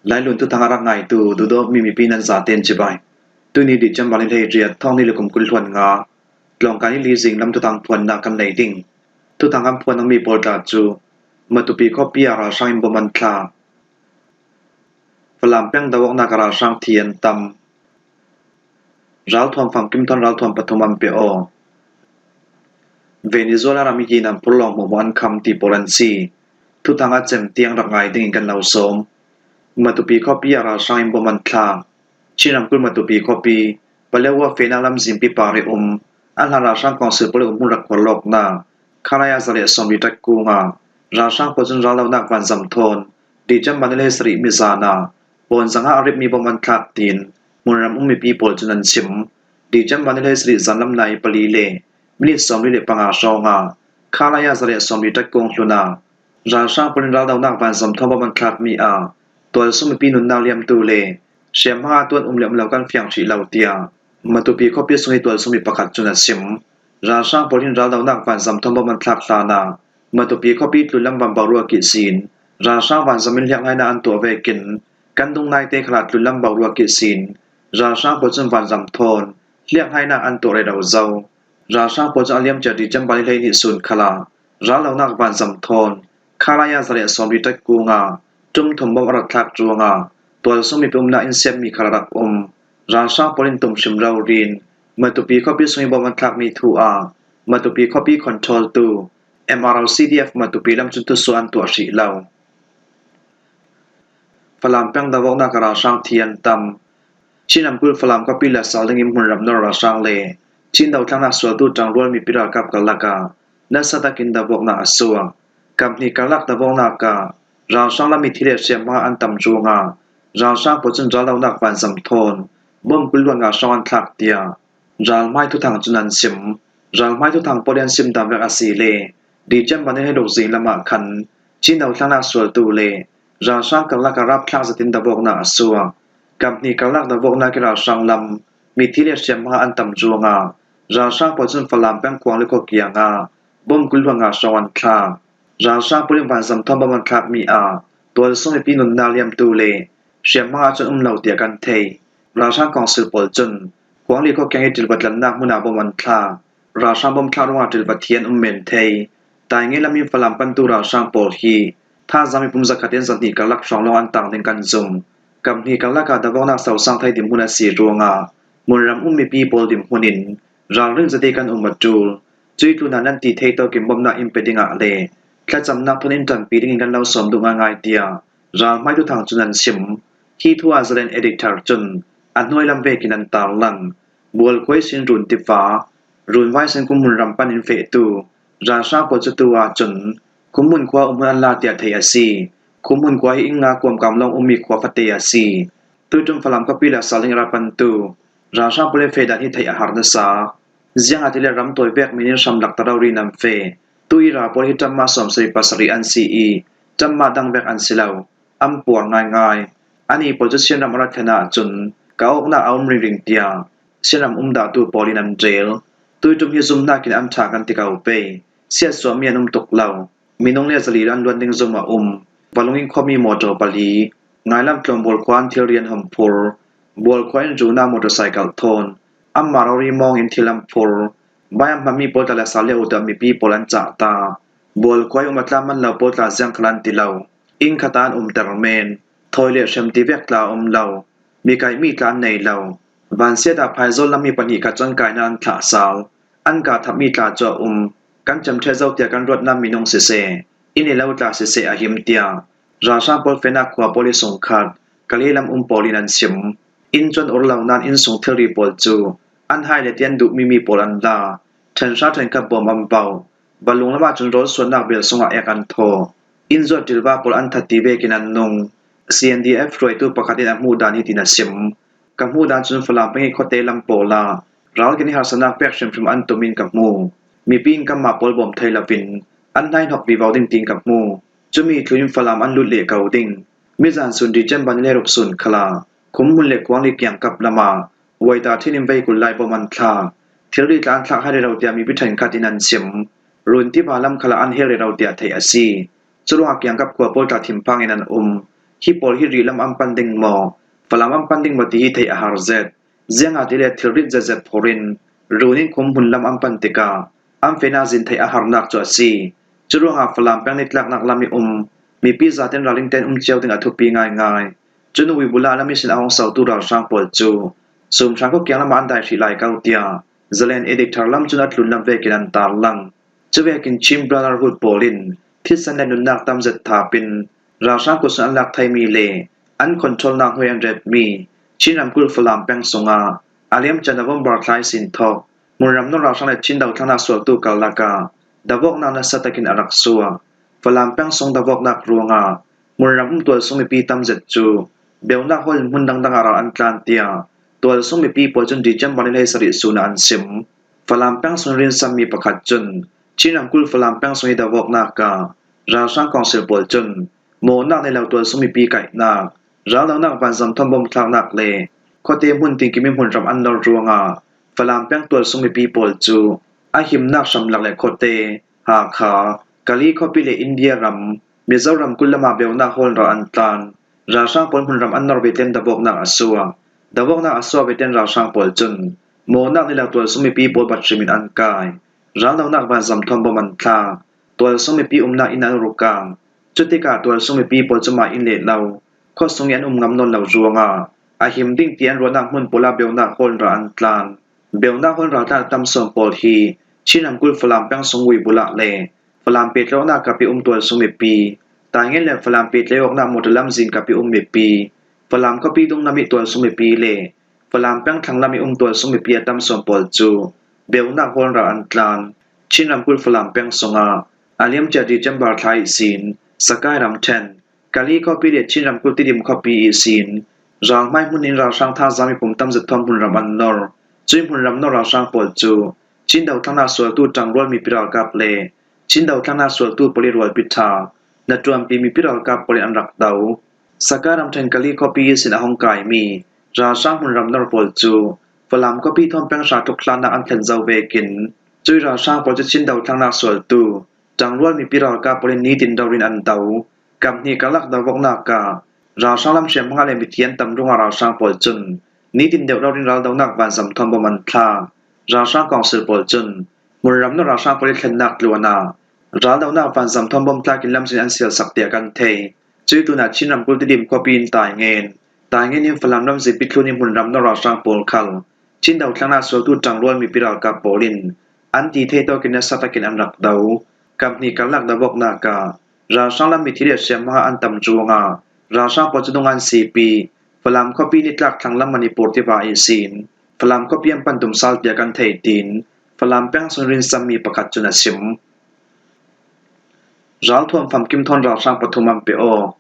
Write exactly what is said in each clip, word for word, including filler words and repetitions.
Lailun thuthang a rak ngaitu duhdawtmi mipi nan zaten cibai. Tuni December ni hleiriat, thawng ni le kum kul hluan nga, tlawngkai ni li zinglam thuthang phuannak kan nei ding. Thuthang kan phuan dingmi pawl tla cu Matupi khuapi ah ralhrang in bom an thlak. Falam peng do awknak ah ralhrang thi an tam. Ralthuam famkim thawn ralthuam pathum an pe aw. Venezuela ram i kin an phurlawng hmuahhmuah an kham ti pawl an si. Thuthang a cem tiang rak ngai dingin kan lo sawm. Matupi khuapi ah ralhrang in bom an thlak. Chin ramkulh Matupi khuapi, Paletwa fehnak lamzinpi par i um, a hlan ralhrang kawngsil pawl i umhmun rak khuarlawknak, Khalaya zariat sawmli ṭak kung ah ralhrang pawl cun raldonak vanzam thawn December ni hleisarih mizan ah pawn zanga a ripmi bom an thlak tiin hmunram um mipi pawl cun an chim. December ni hleisarih zanlam nai pali le minit sawmli le panga hrawngah Khalaya zariat sawmli ṭak kung hlun ah ralhrang pawl in raldonak vanzam thawn bom an thlakmi ah tualsung mipi nunnak liamtu le hriamhma tuan um le um lo kan fiang hrih lo, tiah Matupi khuapi sung i tualsung mi pakhat cun a sim. Ralhrang pawl in raldonak vanzam thawn bom an thlak hlanah Matupi khuapi tlunlam van boruak ihsin ralhrang vanzam in hliakhlainak an tuah vekin kan dung naite khalah tlunlam boruak ihsin ralhrang pawl cun vanzam thawn hliakhlainak an tuah rero zo. Ralhrang pawl cun a liamcia December ni hleihnih sun khalah raldonak vanzam thawn Khalaya zariat sawmli ṭak kung ah ṭum thum bom a rak thlak ruangah tualsung mipi umnak inn siatmi khal a rak um. Ralhrang pawl in tum hrim rori in Matupi khuapi sung i bom an thlakmi thu ah Matupi khuapi control tu M R O C D F Matupi lam cun thusuah an tuah hrih lo. Falam peng do awknak ah ralhrang thi an tam. Chin ramkulh Falam khuapi le sal dingin hmunram nor ralhrang le Chin dothlennak sualtu ṭangrual mipi ralkap karlak ah nasa takin do awknak a suak. Kaphnih karlak do awknak ah ralhrang lam mithi le hriamhma an tam ruangah ralhrang pawl cun raldonak vanzam thawn bom kul hluan nga hrawng an thlak, tiah ralhmai thuthang cun an sim. Ralhmai thuthang pawl i an sim dan vek a si le December ni hleiruk zinglam ah khan Chin dothlennak sualtu le ralhrang karlak ah rapthlak zetin do awknak a suak. Kaphnih karlak do awknak i ralhrang lam mithi le hriamhma an tam ruangah ralhrang pawl cun Falam peng Khuangli khua kiangah bom kul hluan nga hrawng an thlak. Ralhrang pawl in vanzam thawn bom an thlakmi ah tualsung mipi nunnak liamtu le hriamhma cun um lo tiah kan thei. Ralhrang kawngsil pawl cun Khuangli khua kiang i ṭilva tlannak hmun ah bom an thlak. Ralhrang bom thlak ruangah ṭilva thi an um men thei. Tainge lam in Falam pantu ralhrang pawl hi thazaang mipum zakhat in zahnih karlak hrawng lawng an tang ding kan zum. Kaphnih karlak ah do awknak sosang thei dinhmun a si ruangah hmunram um mipi pawl dinhmun in ralring zate kan um a ṭul. Cuih tlunah nan ti thei tawkin bawmhnak in pe dingah le thlacamnak thawn in ṭanpi dingin kan lo sawm duh ngaingai, tiah ralhmai thuthang cun an sim. Hi thu ah Zalen Editor cun a hnuai lam vekin an tarlang. Bualkhua ihsin Run tiva, Run vai sin kum hmunram pan in fehtu ralhrang pawl cu tu ahcun Khumhmun khua umhmun an la tiah theih a si. Khumhmun khua hi inn nga kuamkam lawng ummi khua fate a si. Tuiṭum Falam khuapi le sal ding i ra pantu ralhrang pawl i feh dan hi theih a har nasa. Ziangahtile ram tawi vek mi nih hramlak ta rori in an feh. Tu i ral pawl hi ṭamma sawmsarih pasarih an si i ṭamma dang vek an si lo. An puar ngaingai. Anih pawl cu Shan ram a ra thlen ahcun ka awknak a um ringring, tiah Shan ram umdahtu pawl in an rel. Tuiṭum hi zumhnak in an ṭha kan ti ko pei. Siatsuahmi an um tuk lo. Minung le zali an luan ding zumh a um. Valung in khuami mawṭaw pali, Ngailam tlawng Bualkhua an thilri an hom phur. Bualkhua in Runa motorcycle thawn anmah rori mawng in thil an phur. Bai an hmanmi pawl tla le sal le uta mipi pawl an cah ta. Bualkhua i um a tla hman lo pawl tla ziang khal an ti lo. Inn khat ah an umter men. Thawi le hrem ti vek tla a um lo. Mikaihmi tla an nei lo. Vansiat ah phaizawl lam mi pahnih kha cun kaihnak an thlah sal. An kah thapmi tla cu a um. Kan cem ṭheh zo tiah kan ruatnak minung siseh, inn i lo tla siseh a him, tiah ralhrang pawl fehnak khua pawl i sungkhat Kale lam um pawl in an sim. Inn cu an ur lo nain inn sung thilri pawl cu an hai le tiah an duhmi mi pawl an la. Ṭhenhra ṭhenkhat bawm an bauh. Valung lam ahcun rawl suannak bel sungah ek an thaw. Inn zuat ṭilva pawl an that ti vekin an nung. C N D F hruaitu pakhat in a hmuh dan hitin a sim. Ka hmuh dan cun Falam peng i khuate lam pawl ah ralkap in i harsatnak pek hrimhrim an tum in ka hmu. Mipi in kanmah pawl bawm thei loin an hnaihhnawk vivo ding tiin ka hmu. Cumi thlu in Falam an lut leh ko ding. Mizan sun December ni hleiruk sun khal ah Khumhmun le Khuangli kiangkap lam ah Waita ṭhin in veikul lai bawm an thlak. Thilri tla an thlak hai rero tiah mipi ṭhenkhat in an sim. Run tiva lam khal ah an hel rero tiah theih a si. Curuangah kiangkap khua pawl tla thinphang in an um. Hi pawl hi ri lam an pan ding maw, Falam an pan ding maw ti hi theih a har zet. Ziangahtile thilrit zetzet phurin, runin khum hmun lam an pan tikah an fehna zin theih a harnak cu a si. Curuangah Falam peng nitlaknak lam i um mipi zaten ralringtein um cio ding a thupi ngaingai. Cun Uibula lam ihsin a hung sotu ralhrang pawl cu Sumhran khua kiang lamah an dai hrih lai ko tiah Zalen Editor lam cun a tlunlam vekin an tarlang. Cuvekin Chin Brotherhood pawl in thisen le nunnak tam zet thapin ralhrang kut sung an lak theimi le an controlnak hnuai an retmi Chin ramkulh Falam peng sungah a liamcia November thla ihsin thawk hmunram nor ralhrang le Chin dothlennak sualtu karlakah davawknak nasa takin a rak suak. Falam peng sung davawknak ruangah hmunram um tualsung mipi tam zet cu beunak hawl in hmun dangdang ah ral an tlan tiah tualsung mipi pawl cun December ni hleisarih sun ah an sim. Falam peng sung rinsanmi pakhat cun Chin ramkulh Falam peng sung i davawknak ah ralhrang kawngsil pawl cun mawhnak nei lo tualsung mipi kaihnak, raldonak vanzam thawn bom thlaknak le khuate hmun tinkim i hmunram an nor ruangah Falam peng tualsung mipi pawl cu a himnak hramlak le khuate, Hakha, Kali khuapi le India ram, Mizoram kul lamah beunak hawl in ral an tlan. Ralhrang pawl hmunram an nor veten davawknak a suak. Davawknak a suak veten ralhrang pawl cun mawhnak nei lo tualsung mipi pawl bat hrimin an kai. Raldonak vanzam thawn bom an thlak. Tualsung mipi umnak inn an rukang. Cutikah tualsung mipi pawl cu mah inn le lo khuasung i an um ngam nawn lo ruangah a him ding ti an ruahnak hmun pawl ah beunak hawl in ral an tlan. Beunak hawl in ral tlan a tam sawn pawl hi Chin ramkulh Falam peng sung Uibula le Falam pehtlaih awknak kap i um tualsung mipi, Taingen le Falam pehtlaih awknak Mawṭaw lamzin kap i um mipi, Falam khuapi dunglam i tualsung mipi le Falam peng thlanglam i um tualsung mipi a tam sawn pawl cu beunak hawl in ral an tlan. Chin ramkulh Falam peng sungah a liamcia December thla ihsin Sakai ramṭhen, Kali khuapi le Chin ramkulh Tidim khuapi ihsin ralhmai hmun in ralhrang thazaang mipum tam zet thawn hmunram an nor. Cui hmunram nor ralhrang pawl cu Chin dothlennak sualtu ṭangrual mipi ralkap le Chin dothlennak sualtu pawl i rualpi ṭha, hnaṭuanpi mipi ralkap pawl in an rak do. Sakai ramṭhen Kali khuapi ihsin a hung kaimi ralhrang hmunram nor pawl cu Falam khuapi thawn peng hra thuk hlannak an thlen zo vekin cui ralhrang pawl cu Chin dothlennak sualtu ṭangrual mipi ralkap pawl in nitin rori in an do. Kap hnih karlak davawknak ah ralhrang lam hriamhma le mithi an tam ruangah ralhrang pawl cun nitin deuh rori in raldonak vanzam thawn bom an thlak. Ralhrang kawngsil pawl cun hmunram nor ralhrang pawl i thlennak tluan ah raldonak vanzam thawn bom thlak in lamzin an sialsak tiah kan thei. Cui tlunah Chin ramkulh Tidim khuapi in Taingen, Taingen in Falam lamzin pithlun i hmunram nor ralhrang pawl khal Chin dothlennak sualtu ṭangrual mipi ralkap pawl in an ti thei tawkin nasa takin an rak do. Kap hnih karlak davawknak ah ralhrang lam mithi le hriamhma an tam ruangah ralhrang pawl cu nung an sipi. Falam khuapi nitlak thlanglam Manipur tiva ihsin Falam khuapi an pan tum sal tiah kan thei, tiin Falam peng sung rinsanmi pakhat cun a sim. Ralthuam famkim thawn ralhrang pathum an pe aw.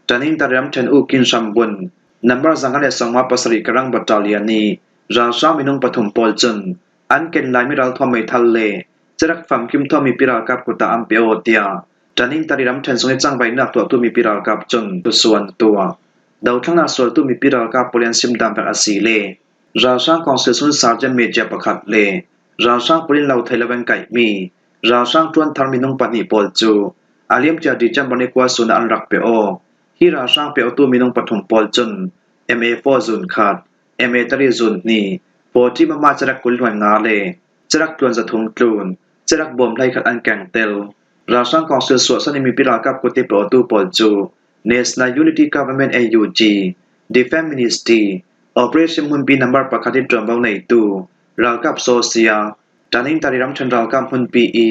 Tanintari ramṭhen U Kin Hram Bun, number zanga le sawmnga pasarih Karang Battalion ih ralhrang minung pathum pawl cun an ken laimi ralthuam meithal le cerak famkim thawn mipi ralkap kut ah an pe aw tiah Tanintari ramṭhen sung i cangvaihnak tuahtu mipi ralkap cun thusuah an tuah. Dothlennak sualtu mipi ralkap pawl i an simdan vek a si le ralhrang kawngsil sung Sergeant Major pakhat le ralhrang pawl in lo thei lo an kaihmi ralhrang ṭuan thar minung pahnih pawl cu a liamcia December ni kua sun ah an rak pe aw. Hi ralhrang pe awtu minung pathum pawl cun M A four zun khat, M A three zun hnih, forty mm cerak kul hluan nga le cerak tluan zathum tlun, cerak bawm hleikhat an kengtel. Ralhrang kawngsil suahsan in mipi ralkap kut i pe awtu pawl cu National Unity Government, N U G, Defence Ministry, Operation hmunpi number pakhat i ṭuanvo neitu ralkap Sawsia, Tanintari ramṭhen ralkap hmunpi i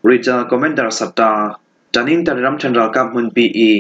Regional Commander Sata, Tanintari ramṭhen ralkap hmunpi i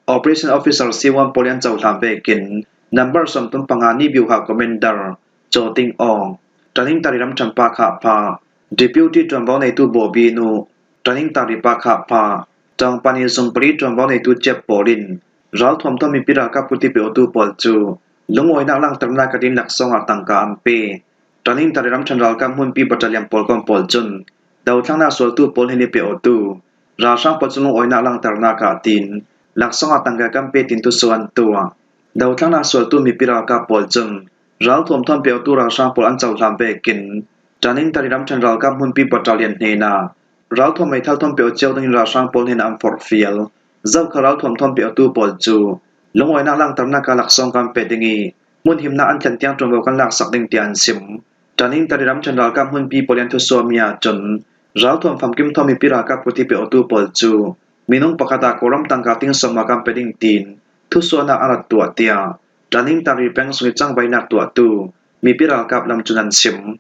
Operation Officer C one pawl i an cohlan vekin number sawmthum panga ni Biuha Commander Caw Ting Awng, Tanintari ramṭhen Pa Khah Pha, Deputy ṭuanvo neitu Bawbinu, Tanintari Pa Khah Pha, Tawngpani zung pali ṭuanvo neitu Cep pawl in ralthuam thawn mipi ralkap kut i pe awtu pawl cu lungawinak langternak a din laksawng ah tangka an pe. Tanintari ramṭhen ralkap hmunpi battalion pawl kawm pawl cun dothlennak sualtu pawl hnen i pe awtu ralhrang pawl cu lungawinak langternak ah tin laksawng ah tangka kan pe tin thusuah an tuah. Dothlennak sualtu mipi ralkap pawl cun ralthuam thawn pe awtu ralhrang pawl an cohlan vekin Tanintari ramṭhen ralkap hmunpi battalion hnenah ralthuam meithal thawn pe aw cio dingin ralhrang pawl hnenah an forhfial. Zokhal ralthuam thawn pe awtu pawl cu lungawinak langternak a laksawng kan pe ding ih, hmun himnak an thlen tiang ṭuanvo kan laksak ding tiah an sim. Ṭaning tari ramṭhen ralkap hmunpi pawl in an thusuahmi ahcun, ralthuam famkim thaw mipi ralkap kut hi pe awtu pawl cu minung pakhat ah Kawlram tangka ting sawmnga kan pe ding tiin thusuahnak a rak tuah tiah ṭaning tari peng sung ih cangvaihnak tuahtu mipi ralkap lam cun an sim.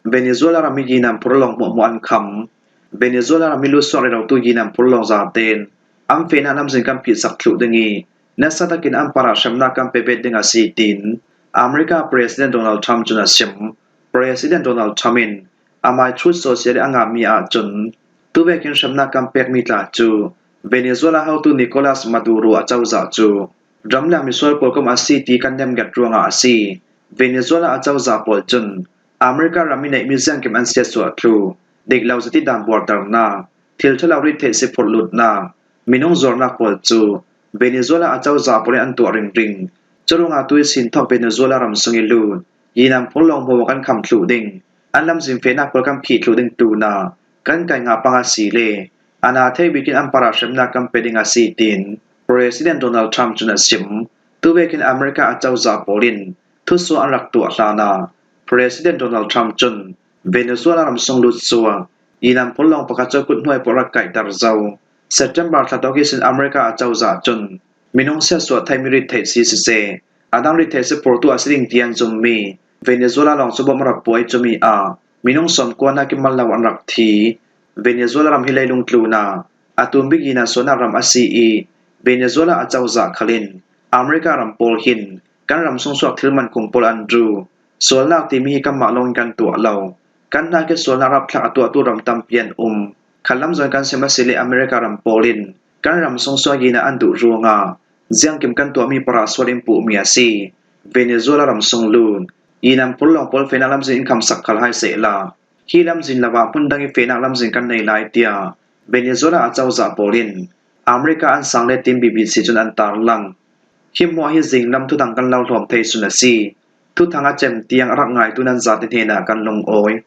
Venezuela ram ih Yinan phurlawng hmuahhmuah an kham. Venezuela ram ih lusuak rerotu Yinan phurlawng zaten an fehnak lamzin kan phihsak thluh ding ih nasa takin an parah hremnak kan pe bet ding a si, tiin America President Donald Trump cun a sim. President Donald Trump in amai Truth Social ih a ngahmi ahcun, tuvekin hremnak kan pekmi tla cu Venezuela hotu Nicolas Maduro acozah cu ramleng misual pawl kom a si ti kan nemnget ruangah a si. Venezuela acozah pawl cun America ram ih neihmi ziangkim an siatsuah thluh, dik lo zati dan buarternak, thil ṭha lo rit theih si phurh lutnak, minung zuarnak pawl cu Venezuela acozah pawl in an tuah ringring. Curuangah tu ihsin thawk Venezuela ram sung ih lut Yinan phurlawng hmuahhmuah kan kham thluh ding, an lamzin fehnak pawl kan phih thluh ding tlunah kan kai ngah pang a si le, a na thei bikin an parah hremnak kan pe ding a si, tiin President Donald Trump cun a sim. Tuvekin America acozah pawl in thusuah an rak tuah hlanah President Donald Trump cun Venezuela ram sung lut suak Yinan phurlawng pakhat cu kut hnuai pawl rak kaihter zo. September thla tawk ihsin America acozah cun minung siatsuah theihmi rit theih si siseh, a dang rit theih si phurtu a si ding ti an zummi Venezuela lawng cu bom a rak puah ih cumi ah minung sawmkua hna kimal lo an rak thi. Venezuela ram hi leilung tlunah a tumbik Yinan sualnak ram a si ih Venezuela acozah khal in America ram pawl hin kan ram sungsuak thil mankhung pawl an ru. Sualnak timi hi kanmah lawng in kan tuah lo. Kan hnak ih sualnak rapthlak a tuahtu ram tampi an um. Khalam zawn kan sim a si le America ram pawl in kan ram sungsuak Yinan an duh ruangah ziangkim kan tuahmi parah sual in puhmi a si. Venezuela ram sung lut Yinan phurlawng pawl fehnak lamzin in khamsak khal hai sehla, hi lamzin lo ah hmun dang ih fehnak lamzin kan nei lai, tiah Venezuela acozah pawl in America an sang le tin B B C cun an tarlang. Hi hmuah hi zinglam thuthang kan lo hlawm thei sun a si. Thuthang a cem tiang a rak ngaitu nan zate hnenah kan lungawi.